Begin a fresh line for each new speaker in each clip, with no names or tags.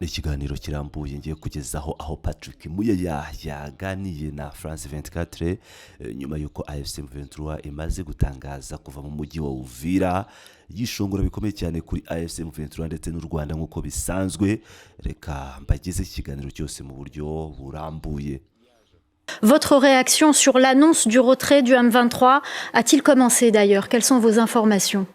Ni ikiganiro kirambuye ngiye kugezaho aho Patrick Muyaya yaganiye na France 24 nyuma y'uko AFC M23 imaze gutangaza kuva mu mujyi wa Uvira, yishongora bikomeye cyane kuri AFC M23 ndetse n'u Rwanda nk'uko bisanzwe. Reka mbageze ikiganiro cyose mu buryo burambuye.
Votre réaction sur l'annonce du retrait du M23 a-t-il commencé d'ailleurs? Quelles sont vos informations?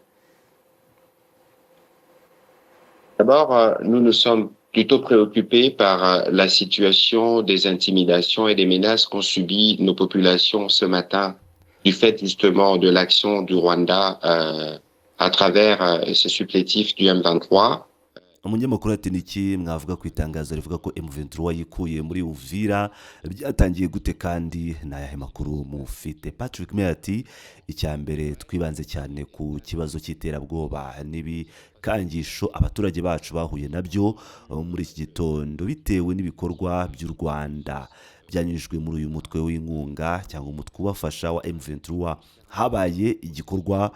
D'abord, nous nous sommes plutôt préoccupés par la situation des intimidations et des menaces qu'ont subies nos populations ce matin du fait justement de l'action du Rwanda à travers ce supplétif du M23.
Umunyamakuru ati: "Niki mwavuga ku itangazo rivuga ko M23 yikuye muri Uvira? Byatangiye gute kandi ni ayahe makuru mufite?" Patrick Muyaya ati: "Icya mbere, twibanze cyane ku kibazo cy'iterabwoba n'ibikangisho abaturage bacu bahuye nabyo muri iki gitondo bitewe n'ibikorwa by'u Rwanda byanyujijwe muri uyu mutwe w'inkunga cyangwa umutwe ubafasha wa M23. Habaye igikorwa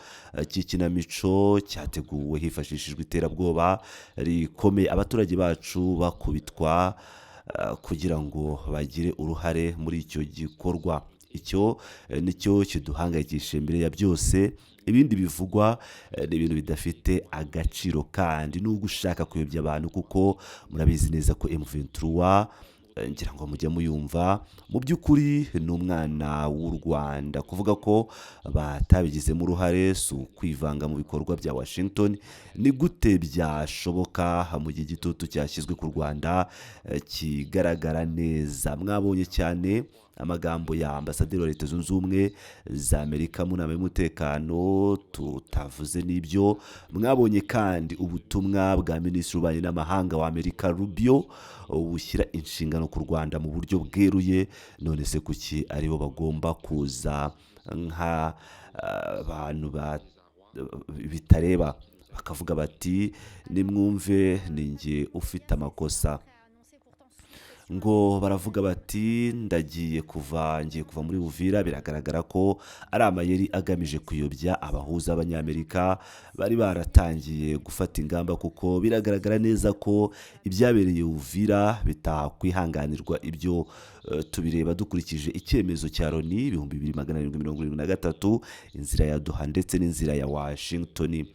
cy'ikinamico cyateguwe hifashishijwe iterabwoba rikomeye, abaturage bacu bakubitwa kugira ngo bagire uruhare muri icyo gikorwa. Icyo nicyo kiduhangayikishije mbere ya byose. Ibindi bivugwa ni ibintu bidafite agaciro kandi n'ubwo ushaka kuyobya abantu, kuko murabizi neza ko M23, ngira ngo mujye muyumva, mu by'ukuri ni umwana w'u Rwanda. Kuvuga ko batabigizemo uruhare si ukwivanga mu bikorwa bya Washington. Ni gute byashoboka mu gihe igitutu cyashyizwe ku Rwanda kigaragara neza? Mwabonye cyane amagambo ya ambasaderi wa Leta Zunze Ubumwe za Amerika mu nama y'umutekano, tutavuze n'ibyo. Mwabonye kandi ubutumwa bwa minisitiri w'ububanyi n'amahanga wa Amerika Rubio, bushyira inshingano ku Rwanda mu buryo bweruye. None se kuki aribo bagomba kuza nk'abantu bitareba bakavuga bati: 'Nimwumve, ni njye ufite amakosa'? Ngo baravuga bati: 'Ndagiye kuva, ngiye kuva muri Uvira.' Biragaragara ko ari amayeri agamije kuyobya abahuza b'Abanyamerika bari baratangiye gufata ingamba, kuko biragaragara neza ko ibyabereye Uvira bitakwihanganirwa. Ibyo tubireba dukurikije icyemezo cya Loni 2773, inzira ya Doha ndetse n'inzira ya Washington.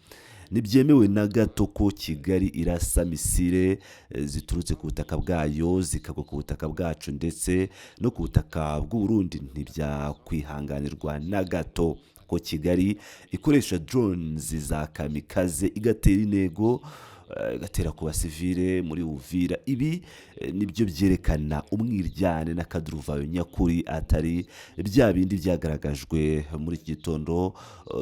Ntibyemewe na gato ko Kigali irasa misile ziturutse ku butaka bwayo zikagwa ku butaka bwacu ndetse no ku butaka bw'u Burundi. Ntibyakwihanganirwa na gato ko Kigali ikoresha drones za kamikaze igatera intego, igatera ku basivile muri Uvira. Ibi nibyo byerekana umwiryane n'akaduruvayo nyakuri, atari bya bindi byagaragajwe muri iki gitondo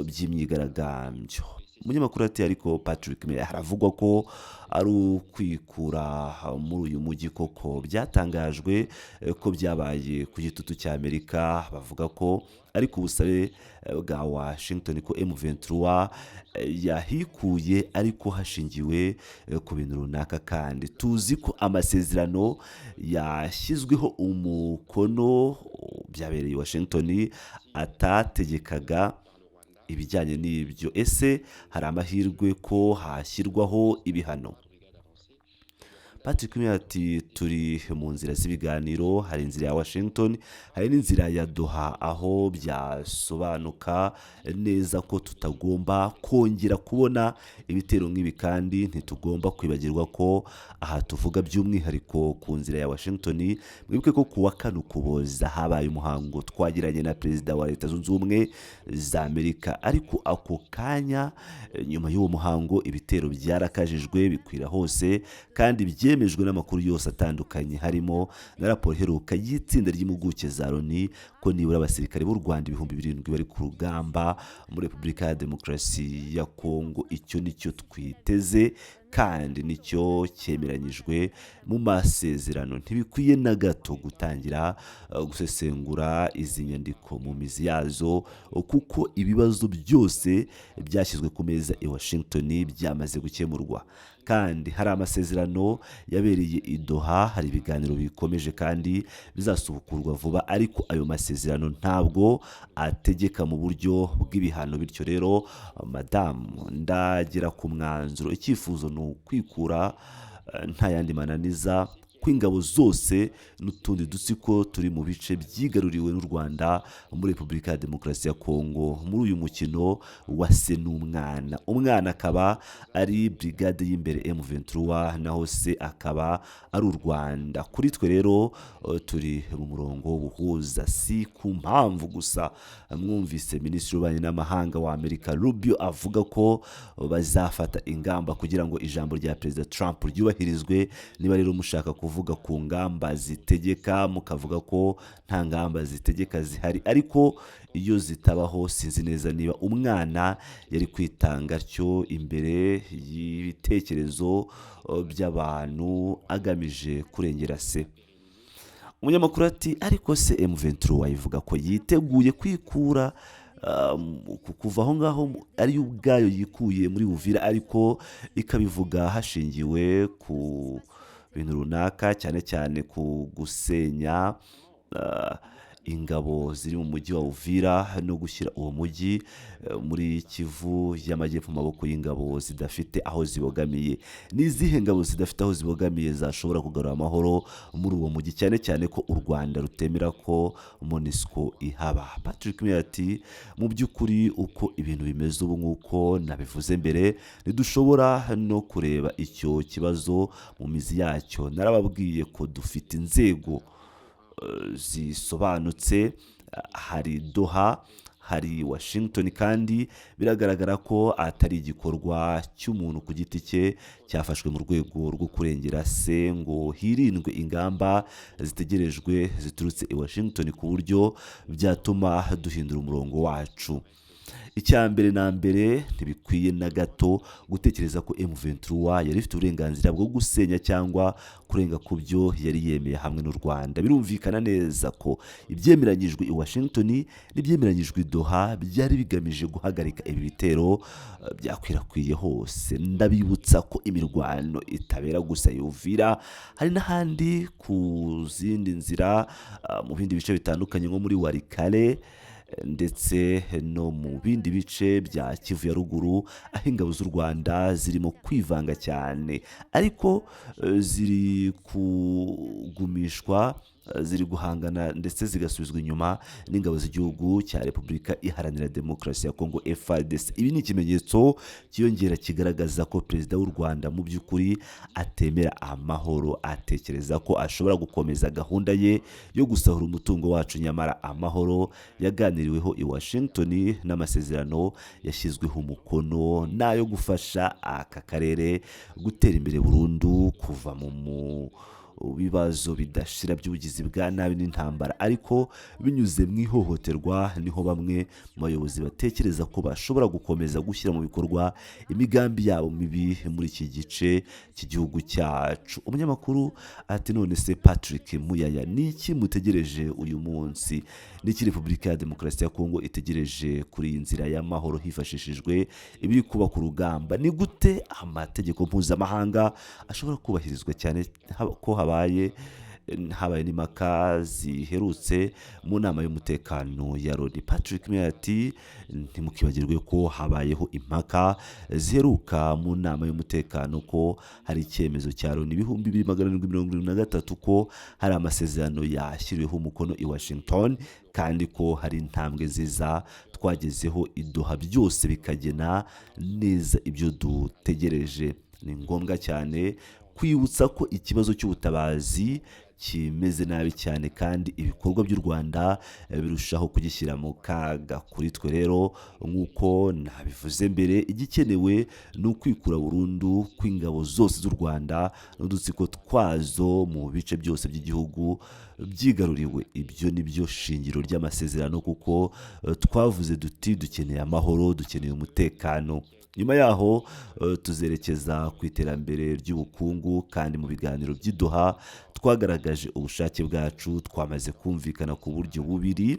by'imyigaragambyo." Umunyamakuru ati: "Ariko Patrick Muyaya, haravugwa ko ari ukwikura muri uyu mujyi koko? Byatangajwe ko byabaye ku gitutu cy'Amerika, bavuga ko ari ku busabe bwa Washington ko M23 yahikuye, ariko hashingiwe ku bintu runaka, kandi tuzi ko amasezerano yashyizweho umukono byabereye i Washington atategekaga ibijyanye n'ibyo. Ese hari amahirwe ko hashyirwaho ibihano?" Patrick Muyaya ati: "Turi mu nzira z'ibiganiro. Hari inzira ya Washington, hari n'inzira ya Doha, aho byasobanuka neza ko tutagomba kongera kubona ibitero nk'ibi. Kandi ntitugomba kwibagirwa ko aha tuvuga by'umwihariko ku nzira ya Washington. Mwibuke ko ku wa 4 Ukuboza habaye umuhango twagiranye na perezida wa Leta Zunze Ubumwe za Amerika, ariko ako kanya nyuma y'uwo muhango ibitero byarakajijwe bikwira hose, kandi byemejwe n'amakuru yose atandukanye, harimo na raporo iheruka y'itsinda ry'impuguke za Loni, ko nibura abasirikare b'u Rwanda 7000 bari ku rugamba muri Repubulika ya Demokarasi ya Kongo. Icyo nicyo twiteze kandi nicyo cyemeranyijwe mu masezerano. Ntibikwiye na gato gutangira gusesengura izi nyandiko mu mizi yazo, kuko ibibazo byose byashyizwe ku meza i Washington byamaze gukemurwa, kandi hari amasezerano yabereye i Doha, hari ibiganiro bikomeje kandi bizasubukurwa vuba, ariko ayo masezerano ntabwo ategeka mu buryo bw'ibihano. Bityo rero, madamu, ndagera ku mwanzuro: icyifuzo ni ukwikura." nta yandi mananiza, ko ingabo zose n'utundi dutsiko turi mu bice byigaruriwe n'u Rwanda muri Repubulika ya Demokarasi ya Kongo. Muri uyu mukino wa se n'umwana, umwana akaba ari brigade y'imbere M23, naho se akaba ari u Rwanda. Kuri twe rero turi mu murongo w'ubuhuza, si ku mpamvu gusa mwumvise Minisitiri w'Ububanyi n'Amahanga wa Amerika Rubio avuga ko bazafata ingamba kugira ngo ijambo rya Perezida Trump ryubahirizwe. Niba rero mushaka kuvuga ku ngamba zitegeka, mukavuga ko nta ngamba zitegeka zihari, ariko iyo zitabaho sinzi neza niba umwana yari kwitanga atyo imbere y'ibitekerezo by'abantu agamije kurengera se. Umunyamakuru ati: "Ariko se M23 ivuga ko yiteguye kwikura kuva aho ngaho, ariyo ubwayo yikuye muri Uvira, ariko ikabivuga hashingiwe ku bintu runaka, cyane cyane ku gusenya ingabo ziri mu mujyi wa Uvira no gushyira uwo mujyi muri Kivu y'Amajyepfo mu maboko y'ingabo zidafite aho zibogamiye. Ni izihe ngabo zidafite aho zibogamiye zashobora kugarura amahoro muri uwo mujyi, cyane cyane ko u Rwanda rutemera ko MONUSCO ihaba?" Patrick Muyaya ati: "Mu by'ukuri uko ibintu bimeze ubu, nk'uko nabivuze mbere, ntidushobora no kureba icyo kibazo mu mizi yacyo. Narababwiye ko dufite inzego zisobanutse, hari Doha, hari Washington, kandi biragaragara ko atari igikorwa cy'umuntu ku giti cye cyafashwe mu rwego rwo kurengera se ngo hirindwe ingamba zitegerejwe ziturutse i Washington ku buryo byatuma duhindura umurongo wacu. Icya mbere na mbere, ntibikwiye na gato gutekereza ko M23 yari ifite uburenganzira bwo gusenya cyangwa kurenga ku byo yari yemeye hamwe n'u Rwanda. Birumvikana neza ko ibyemeranyijwe i Washington n'ibyemeranyijwe i Doha byari bigamije guhagarika ibi bitero byakwirakwiye hose. Ndabibutsa ko imirwano itabera gusa i Uvira, hari n'ahandi ku zindi nzira, mu bindi bice bitandukanye nko muri Walikale ndetse no mu bindi bice bya Kivu ya Ruguru, aho ingabo z'u Rwanda zirimo kwivanga cyane, ariko ziri kugumishwa, ziri guhangana ndetse zigasubizwa inyuma n'ingabo z'igihugu cya Repubulika Iharanira Demokarasi ya Kongo, FARDC. Ibi ni ikimenyetso cyiyongera kigaragaza ko perezida w'u Rwanda mu by'ukuri atemera amahoro. Atekereza ko ashobora gukomeza gahunda ye yo gusahura umutungo wacu, nyamara amahoro yaganiriweho i Washington n'amasezerano yashyizweho umukono n'ayo gufasha aka karere gutera imbere burundu, kuva mu bibazo bidashira by'ubugizi bwa nabi n'intambara, ariko binyuze mu ihohoterwa. Niho bamwe mu bayobozi batekereza ko bashobora gukomeza gushyira mu bikorwa imigambi yabo mibi muri iki gice cy'igihugu cyacu." Umunyamakuru ati: "None se Patrick Muyaya, ni iki mutegereje uyu munsi? Ni iki Repubulika ya Demokarasi ya Kongo itegereje kuri iyi nzira y'amahoro hifashishijwe ibiri kuba ku rugamba? Ni gute amategeko mpuzamahanga ashobora kubahirizwa, cyane ko habaye n'impaka ziherutse mu nama y'umutekano ya Loni?" Patrick Muyaya ati: "Ntimukibagirwe ko habayeho impaka ziheruka mu nama y'umutekano, ko hari icyemezo cya Loni 2773, ko hari amasezerano yashyiriweho umukono i Washington, kandi ko hari intambwe nziza twagezeho i Doha, byose bikagena neza ibyo dutegereje. Ni ngombwa cyane kwibutsa ko ikibazo cy'ubutabazi kimeze nabi cyane, kandi ibikorwa by'u Rwanda birushaho kugishyira mu kaga. Kuri twe rero, nk'uko nabivuze mbere, igikenewe ni ukwikura burundu kw'ingabo zose z'u Rwanda n'udutsiko twazo mu bice byose by'igihugu byigaruriwe. Ibyo ni byo shingiro ry'amasezerano, kuko twavuze duti dukeneye amahoro, dukeneye umutekano. Nyuma yaho tuzerekeza ku iterambere ry'ubukungu, kandi mu biganiro by'i Doha twagaragaje ubushake bwacu. Twamaze kumvikana ku buryo bubiri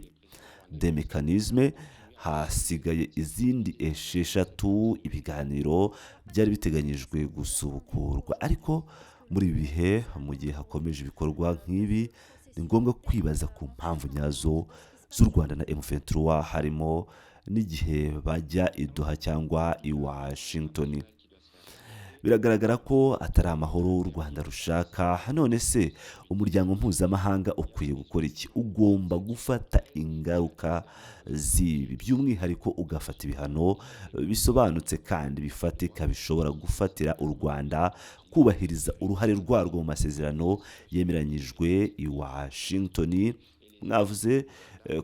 de mécanismes, hasigaye izindi 6. Ibiganiro byari biteganyijwe gusubukurwa, ariko muri ibi bihe, mu gihe hakomeje ibikorwa nk'ibi, ni ngombwa kwibaza ku mpamvu nyazo z'u Rwanda na M23, harimo n'igihe bajya i Doha cyangwa i Washington." Biragaragara ko atari amahoro u Rwanda rushaka. None se umuryango mpuzamahanga ukwiye gukora iki? Ugomba gufata ingaruka z'ibi, by'umwihariko ugafata ibihano bisobanutse kandi bifatika bishobora gufatira u Rwanda kubahiriza uruhare rwarwo mu masezerano yemeranyijwe i Washington. Mwavuze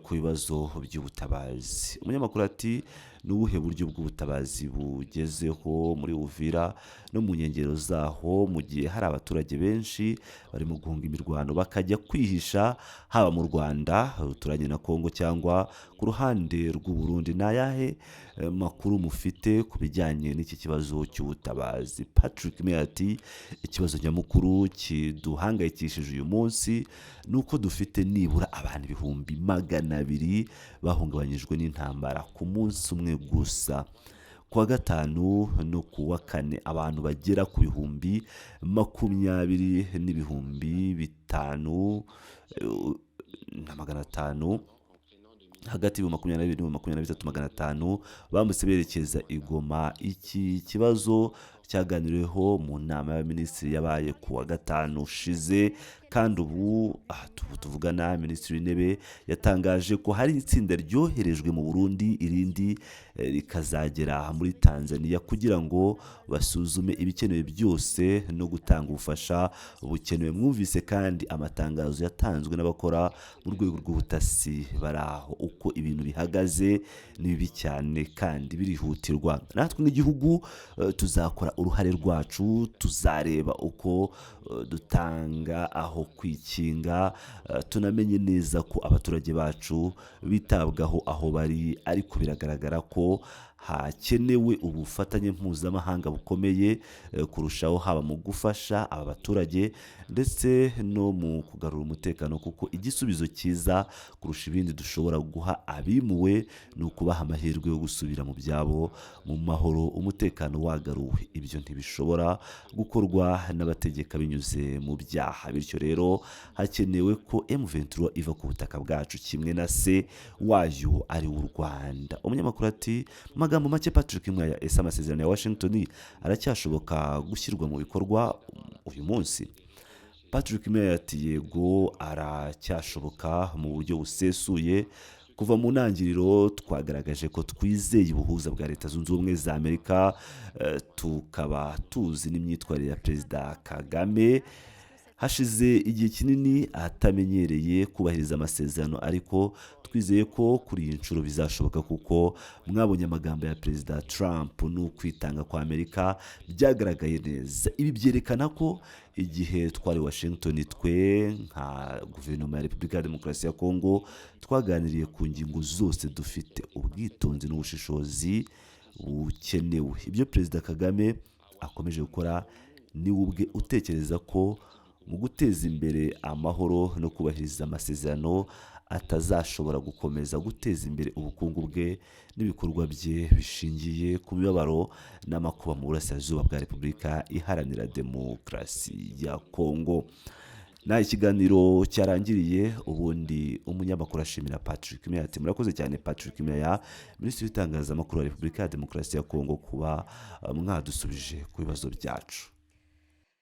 ku bibazo by'ubutabazi. Umunyamakuru ati: "Ni ubuhe buryo bw'ubutabazi bugezeho muri Uvira no mu nkengero zaho, mu gihe hari abaturage benshi barimo guhunga imirwano bakajya kwihisha haba mu Rwanda ruturanye na Kongo cyangwa ku ruhande rw'u Burundi? Ni ayahe makuru mufite ku bijyanye n'iki kibazo cy'ubutabazi?" Patrick Meya ati: "Ikibazo nyamukuru kiduhangayikishije uyu munsi ni uko dufite nibura abantu 200,000 bahungabanyijwe n'intambara ku munsi umwe gusa. Ku wa gatanu no ku wa kane, abantu bagera ku 20,500 500, hagati y'ibihumbi 22 n'ibihumbi 23,500 bambutse berekeza i Goma. Iki kibazo cyaganiriweho mu nama y'abaminisitiri yabaye ku wa gatanu ushize, kandi ubu aha tuvugana, Minisitiri w'Intebe yatangaje ko hari itsinda ryoherejwe mu Burundi, irindi rikazagera muri Tanzania kugira ngo basuzume ibikenewe byose no gutanga ubufasha bukenewe. Mwumvise kandi amatangazo yatanzwe n'abakora mu rwego rw'ubutasi bari aho. Uko ibintu bihagaze ni bibi cyane kandi birihutirwa. Natwe nk'igihugu tuzakora uruhare rwacu, tuzareba uko dutanga aho kwikinga, tunamenye neza ko abaturage bacu bitabwaho aho bari. Ariko biragaragara ko hakenewe ubufatanye mpuzamahanga bukomeye kurushaho, haba mu gufasha aba baturage ndetse no mu kugarura umutekano, kuko igisubizo cyiza kurusha ibindi dushobora guha abimuwe ni ukubaha amahirwe yo gusubira mu byabo mu mahoro, umutekano wagaruwe. Ibyo ntibishobora gukorwa n'abategeka binyuze mu byaha. Bityo rero hakenewe ko M23 iva ku butaka bwacu kimwe na se wayo ari w'u Rwanda." Umunyamakuru ati: "Mu magambo make, Patrick Mwaya, ese amasezerano ya Washington aracyashoboka gushyirwa mu bikorwa uyu munsi?" Patrick Meya ati: "Yego, aracyashoboka mu buryo busesuye. Kuva mu ntangiriro twagaragaje ko twizeye ubuhuza bwa Leta Zunze Ubumwe za Amerika, tukaba tuzi n'imyitwarire ya Perezida Kagame. Hashize igihe kinini atamenyereye kubahiriza amasezerano, ariko twizeye ko kuri iyi nshuro bizashoboka, kuko mwabonye amagambo ya Perezida Trump n'ukwitanga kwa Amerika byagaragaye neza. Ibi byerekana ko igihe twari Washington, twe nka guverinoma ya Repubulika ya Demokarasi ya Kongo twaganiriye ku ngingo zose dufite ubwitonzi n'ubushishozi bukenewe. Ibyo Perezida Kagame akomeje gukora ni we ubwe utekereza ko mu guteza imbere amahoro no kubahiriza amasezerano atazashobora gukomeza guteza imbere ubukungu bwe n'ibikorwa bye bishingiye ku mibabaro n'amakuba mu burasirazuba bwa Repubulika Iharanira Demokarasi ya Kongo." Nta ikiganiro cyarangiriye. Ubundi umunyamakuru ashimira Patrick Meya ati: "Murakoze cyane, Patrick Meya, Minisitiri w'Itangazamakuru wa Repubulika ya Demokarasi ya Kongo, kuba mwadusubije ku bibazo byacu."